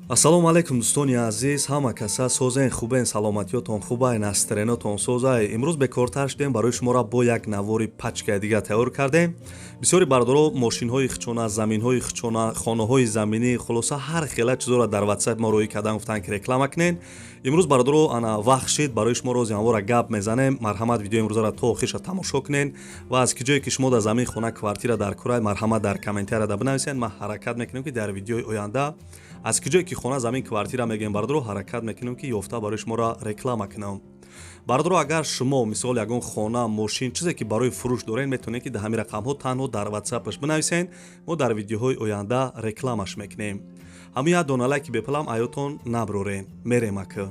Ассалому алайкум, дӯстони азиз, ҳама каса созен, хубен, саломатиётон хубай, настроениятон созай. Имрӯз бекортар шудем, барои шуморо бо як навори пачкаи дига тайёр кардем. Бисёри бардоро мошинҳои хичона, заминҳои хичона, хонаҳои заминӣ, хулоса ҳар хела чизоро дар ватсап мо рӯй кардан, гуфтан ки реклама кунен. Имрӯз бардоро ана вақт шид, барои шумо рози ҳамвора гап мезанем. Марҳамат, видеои имрӯзаро то охирша тамошо кунен ва аз ки ҷое ки шумо дар замин, хона, квартира дар курай, марҳамат, дар комментарияда бинависен. Ман ҳаракат мекунем ки дар видеои оянда аз ки ҷое ки хона, замин, квартира мегӯем, бардоро, ҳаракат мекунем ки ёфта барои шуморо реклама кунам. Бардоро, агар шумо мисол ягон хона, мошин, чизе ки барои фурӯш доред, метавонед ки дар ҳамин рақамҳо танҳо дар ватсапаш бинависен, мо дар видеоҳои оянда рекламаш мекунем. Ҳамин як дона лайки бепулам аётон наброрен. Мерем ака.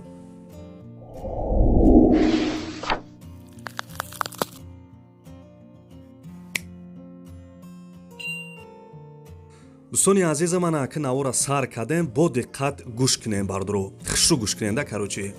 Дӯстони азиза, ман ака навора сар кардем, бо диққат гӯш кунем, бардоро, хушрӯ гӯш кунем да. Короче,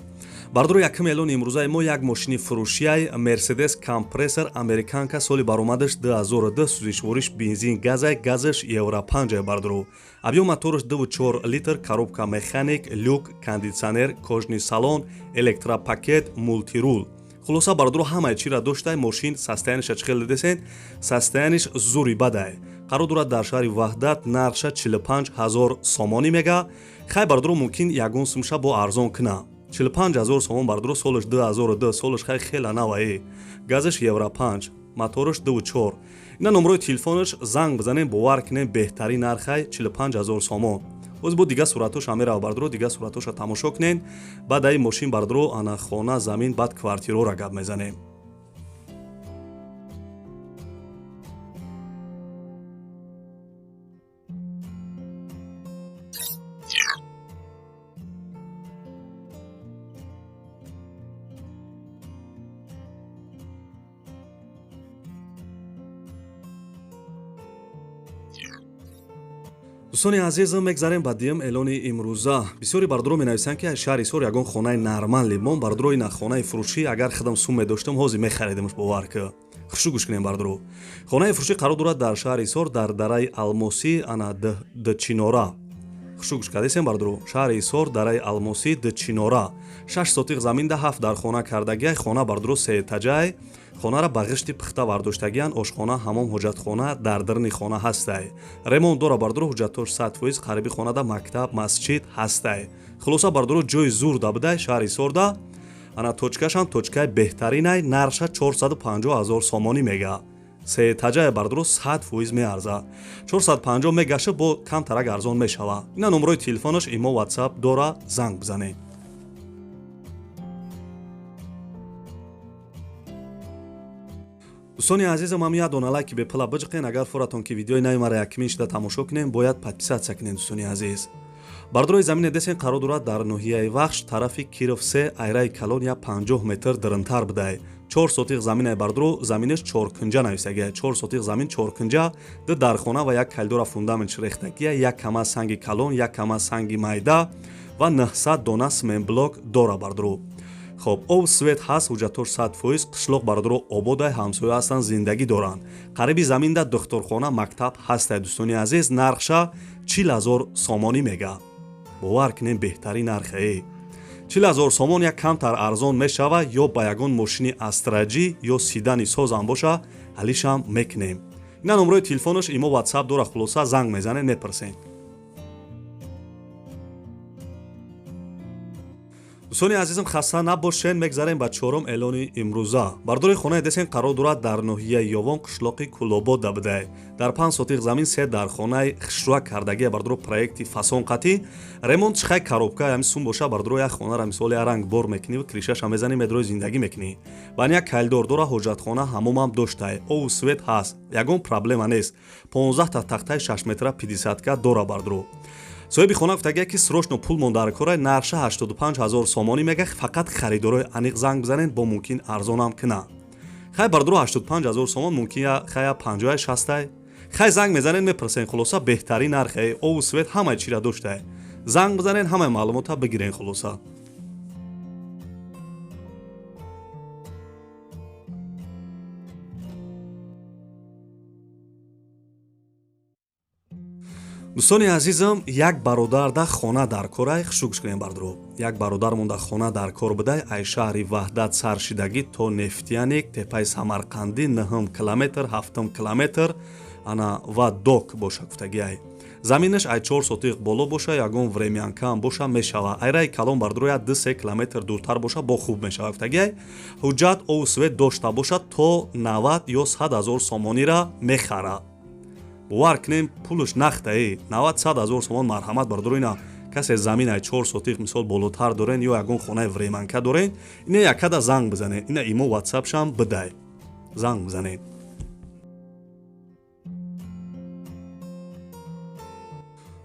бардоро, якум эълони имрӯзаи мо як мошини фурӯшияй, Мерседес Компрессор, американка, соли баромадаш 2002, сӯзишвориш бензин газай, газаш евро 5. Бардоро, объём мотораш 2,4 литр, коробка механик, люк, кондитсионер, кожаный салон, электропакет, мультируль. Хулоса, бардоро, ҳамаи чиро доштай. Мошин состояниеша чӣ хел дидесен, состояниеш зури бадай. Қарор дорад дар шаҳри Ваҳдат, нархша 45 ҳазор сомонӣ мега. Хай, бардоро, мумкин ягон сумша бо арзон куна. 45 ҳазор сомон, бардоро, солаш 2002, солаш хай хела навае, газаш евро 5, мотораш 2,4. Ина номерои телефонаш, занг бизанем, бовар кунем, беҳтарин нархай 45 ҳазор сомон. Боз бо дига суратоша мерава, бардоро, дига суратоша тамошо кунен. Баъд аи мошин, бардоро, ана хона, замин, баъд квартираро гап мезанем. Дӯстони азизам, мегзарем ба дуюм эълони имрӯза. Бисёри бардоро менависанд ки аз шаҳри Ҳисор ягон хонаи нормал мон. Бардоро, ина хонаи фурӯшӣ, агар худам сум медоштам, ҳозир мехаридамш, бовар ки. Хушрӯ гӯш кунем, бардоро. Хонаи фурӯшӣ қарор дорад дар шаҳри Ҳисор, дар дараи Алмосӣ, ана Дчинора. Хушрӯ гӯш кардесем, бардоро, шаҳри Ҳисор, дараи Алмосӣ, Дчинора, 6 сотиқ замин да 7 дар хона кардагиай. Хона, бардоро, сеэтажай. Хонара ба ғишти пухта бардоштагиян, ошхона, ҳамом, ҳоҷатхона дар даруни хона ҳастай. Ремонт дора, бардоро, ҳуҷҷатош 100%. Қариби хонада мактаб, масҷид ҳастай. Хулоса, бардоро, ҷои зур да будай, шаҳри Ҳисорда. Ана точкашам точкаи беҳтаринай, нархша 450 ҳазор сомонӣ мега. Сеэтажае, бардоро, 100% меарза. 450 мегаша, бо камтарак арзон мешава. Ина номерои телефонаш, имо, ватсап дора, занг бизанед. Дӯстони азизам, ҳам як дона лайки бепула биҷиқен. Агар форатон ки видеои нави мара якмин шуда тамошо кунем, бояд подписаться кунем. Дӯстони азиз, бардорои, замине десен қарор дорад дар ноҳияи Вахш, тарафи Киров се, айраи калон я 50 метр диринтар будай. 4 сотиқ заминай, бардоро, заминаш чоркунҷа нависагия, 4 сотиқ замин чоркунҷа, ду дархона ва як калидора, фундамент рехтагия, як кама санги калон, як кама санги майда ва 900 дона смемблок дора, бардоро. Хоб, об, свет ҳаст, ҳуҷҷатош 100%. Қишлоқ, бардоро, ободай, ҳамсоя ҳастанд, зиндагӣ доранд. Қариби заминда духтурхона, мактаб ҳастай. Дӯстони азиз, нархша 40 ҳазор сомонӣ мега. Бовар кунем, беҳтарин нархае, 40 ҳазор сомон. Як камтар арзон мешава, ё ба ягон мошини Астра Ҷи ё седани созам боша, ҳалишам мекунем. Ина номерои телефонаш, имо, ватсап дора. Хулоса, занг мезанем, мепурсем. Дӯстони азизам, хаста набошен, мегзарем ба чорум эълони имрӯза. Бардори, хонаи десен қарор дорад дар ноҳияи Ёвон, қишлоқи Кулобод будай. Дар 5 сотиқ замин, се дар хонаи хушрӯа кардагия, бардоро, проекти фасон қатӣ, ремонт чихай, коробка ҳами сум боша, бардоро, як хонара мисоли ранг бор мекунӣ, крышаша мезанӣ, медрои зиндагӣ мекунӣ. Бани як калидор дора, ҳоҷатхона, ҳамомам доштай, ову свет ҳаст, ягон проблема нест. 15 та тахтаи 6 метра 50 дора, бардоро. Соҳиби хона гуфтагия ки срочно пул мон дар корай, нархша 85 ҳазор сомонӣ мега. Фақат харидорои аниқ занг бизанед, бо мумкин арзонам куна. Хай, бардоро, 85 ҳазор сомон мумкин хая 50 60. Хай, занг мезанед, мепурсен. Хулоса, беҳтарин нархе, ову свет, ҳамаи чира доштай. Занг бизанед, ҳамаи маълумота бигирен. Хулоса, Дӯстони азизам, як бародар дар хона дар корай, хушу гӯш кунем бардро. Як бародармон дар хона дар кор будай, ай шаҳри Ваҳдат сар шидагӣ то Нефтяник, тепаи Самарқандӣ, 9 километр, 7 километр, ана ва док боша гуфтагӣ ай. Заминаш ай 4 сотиқ боло боша, ягон времянкаам боша мешава. Айраи калон бардро 2-3 километр дуртар боша, бо хуб мешава гуфтагӣ ай. Ҳуҷҷат ову свет дошта боша, то 90 ё 100 ҳазор сомонира мехара. Бовар кунем, пулаш нахтае 90-100 ҳазор сомон. Марҳамат бардоро, ина касе замин ай 4 сотиқ мисол болотар дорен ё ягон хонаи времанка дорен, ина якада занг бизанед, ина имо ватсапшам бидай, занг бизанед.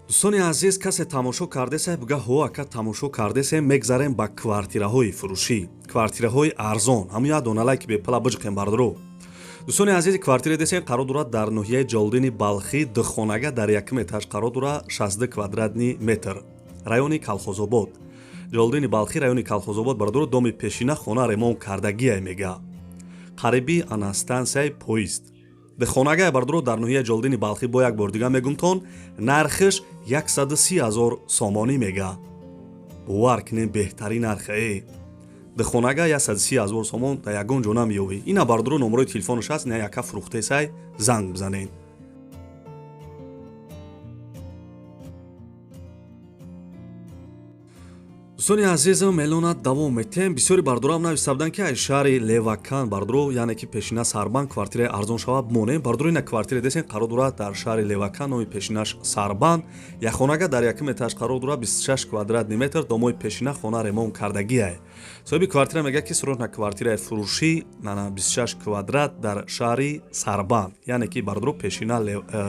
Дӯстони азиз, касе тамошо кардесе, буга ҳо ака тамошо кардесе, мегзарем ба квартираҳои фурӯшӣ, квартираҳои арзон, ҳамун як дона лайки бепала биҷиқем бардоро. Дӯстони азиз, квартира десем қарор дорад дар ноҳияи Ҷолдини Балхӣ, духонага дар якум этаж қарор дорад, 62 квадратни метр, райони Калхозобод. Ҷолдини Балхӣ, райони Калхозобод бардоро, доми пешина хона ремонт кардагие мега, қариби ана стансияи поезд. Духонагае бардоро дар ноҳияи Ҷолдини Балхӣ, бо як бор дига мегумтон, нархиш 130 ҳазор сомонӣ мега. Бовар кунем, беҳтарин нархае. Духонага 130 ҳазор сомон дар ягон ҷо намеёвӣ. Ина бардоро номерои телефонаш ҳаст, ина яка фурӯхтесай, занг бизанед. Дӯстони азизам, эълонат давом метем. Бисёри бардорам нависта буданд, ки ай шаҳри Левакан бардоро, яъне ки пешина Сарбанд, квартираи арзон шава монем. Бардоро, ина квартира десем қарор дорад дар шаҳри Левакан, номи пешинаш Сарбанд, якхонага дар якум этаж қарор дорад, 26 квадратни метр, домои пешина хона ремонт кардагиай. Соҳиби квартира мегӯяд, ки срочно квартираи фурӯшӣ, ана 26 квадрат дар шаҳри Сарбанд, яъне ки бардоро пешина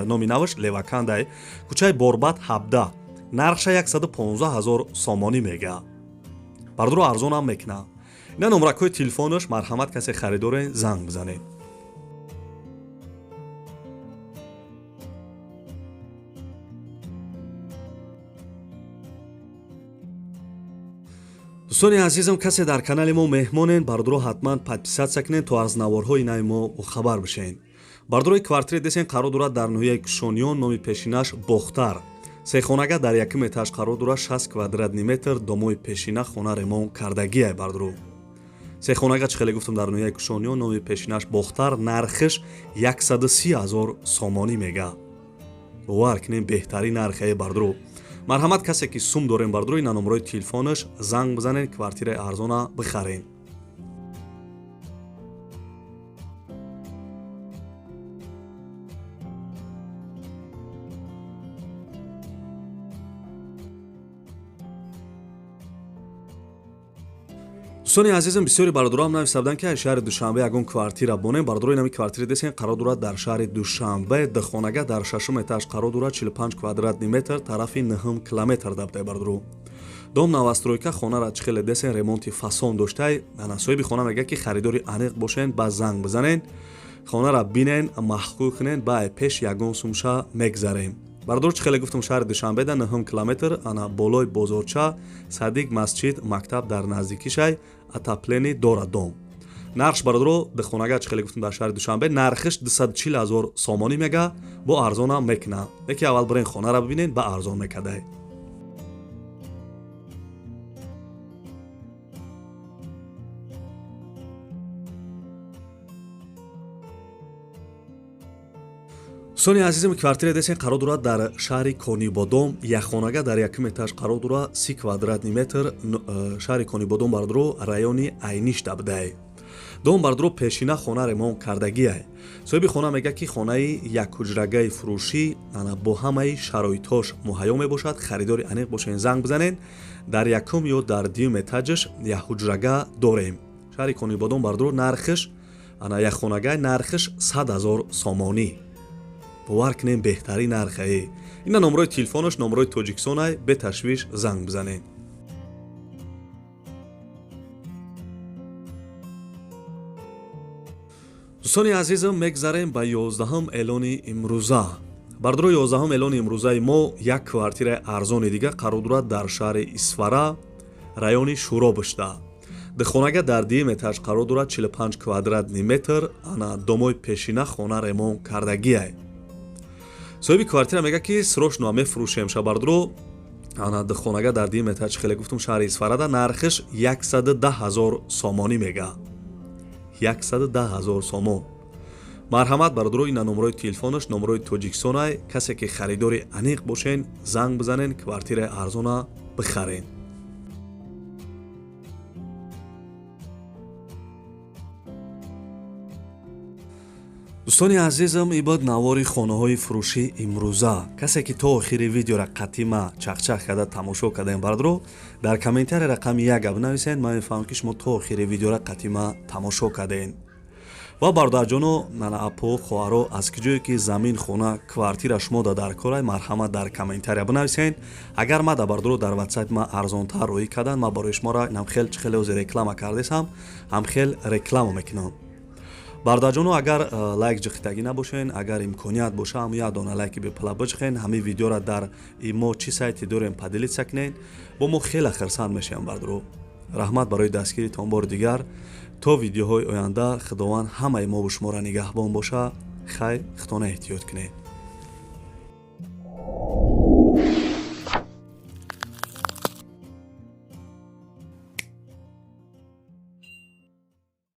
номи наваш Левакандай, кӯчаи Борбад 17, нархша 115 ҳазор сомонӣ мега. Бардоро арзонам мекунад. Ина номракҳои телефонаш, марҳамат касе харидорен занг бизанед. Дӯстони азизам, касе дар канали мо меҳмонен, бардоро ҳатман подписаться кунед, то аз наворҳои нави мо хабар бишед. Бардорои квартири десен қарор дорад дар ноҳияи Кушониён, номи пешинаш Бохтар. Сехонага дар якум этаж қарор дорад, 60 квадратни метр, домои пешина хона ремонт кардагиай бардоро. Сехонага чӣ хеле гуфтам дар ноҳияи Кушониён, номи пешинаш Бохтар, нархиш 130 ҳазор сомонӣ мега. Бовар кунем, беҳтарин нархае бардоро. Марҳамат касе ки сум дорем бардоро, ина номерои телефонаш, занг бизанед, квартираи арзона бихаред. Дӯстони азизам, бисёри бародарам нависта буданд, ки аз шаҳри Душанбе ягон квартира бонем. Бардорои инами квартира десен қарор дорад дар шаҳри Душанбе, духонага дар шашум этаж қарор дорад, 45 квадратни метр, тарафи 9 километр дабдай бардоро. Дом новостройка, хонара чӣ хеле десен ремонти фасон доштай. Ана соҳиби хона мегӯяд, ки харидори аниқ бошен, ба занг бизанен, хонара бинен, маҳқуқ кунен, ба пеш ягон сумша мегзарем. Бардор чӣ хеле гуфтам, шаҳри Душанбе да 9 километр, ана болои бозорча, садик, масҷид, мактаб дар наздикишай, отопление дорад дом. Нархш бардоро духонага чӣ хеле гуфтам дар шаҳри Душанбе нархиш 240 ҳазор сомонӣ мега, бо арзонам мекунад. Яке аввал бирен хонара бибинен, ба арзон мекадай. Дӯстони азизам, квартира десен қарор дорад дар шаҳри Конибодом, якхонага дар якум этаж қарор дорад, 30 квадратни метр, шаҳри Конибодом бардоро, райони Айништа будай. Дом бардоро пешина хона ремонт кардагиай. Соҳиби хона мегӯяд, ки хонаи якҳуҷрагаи фурӯшӣ ана бо ҳамаи шароитҳош муҳайё мебошад. Харидори аниқ бошен, занг бизанед. Дар якум ё дар дуюм этажаш якҳуҷрага дорем. Шаҳри Конибодом бардоро нархиш ана якхонагай нархиш 100 ҳазор сомонӣ. Бовар кунем, беҳтарин нархае. Ина номерои телефонаш, номерои Тоҷикистонай, беташвиш занг бизанед. Дӯстони азизам, мегзарем ба 11-ум эълони имрӯза. Бардоро 11-ум эълони имрӯзаи мо як квартираи арзони дига қарор дорад дар шаҳри Исфара, райони Шӯробишта. Духонага дар дуюм этаж қарор дорад, 45 квадратни метр, ана домои пешина хона ремонт кардагиай. Соҳиби квартира мега, ки срочно мефурӯшем ша, бардро. Ана духонага дар дим этаж, хеле гуфтум, шаҳри Исфарада, нархиш 110 ҳазор сомонӣ мега, 110 ҳазор сомон. Марҳамат, бародаро, ина номерои телефонаш, номерои Тоҷикистонай. Касе ки харидори аниқ бошен, занг бизанен, квартираи арзона бихарен. Дӯстони азизам, ибод навори хонаҳои фурӯшӣ имрӯза. Касе ки то охири видеора қатима чахчах карда тамошо кардаем, бародаро, дар комментария рақами як бинависед, ман мефаҳмам, ки шумо то охири видеора қатима тамошо кардаен. Ва бародарҷоно, нана, апо, хоҳаро, аз киҷое ки замин, хона, квартира шумо да дар корай, марҳамат, дар комментария бинависед. Агар ма да, бародаро, дар ватсап ма арзонтар роӣ кардан, ма барои шуморо ҳамхел чӣ хеле ози реклама кардесам, ҳамхел реклама мекунам. Бародарҷоно, агар лайк ҷиқитагӣ набошен, агар имконият боша, ҳам як дона лайки бепала биҷиқен, ҳамин видеора дар имо чӣ сайте дорем, поделиться кунен, бо мо хеле хирсанд мешавем. Бародаро, раҳмат барои дастгиритон. Бори дигар то видеоҳои оянда, Худованд ҳамаи мову шуморо нигаҳбон боша. Хайр, худтона эҳтиёт кунед.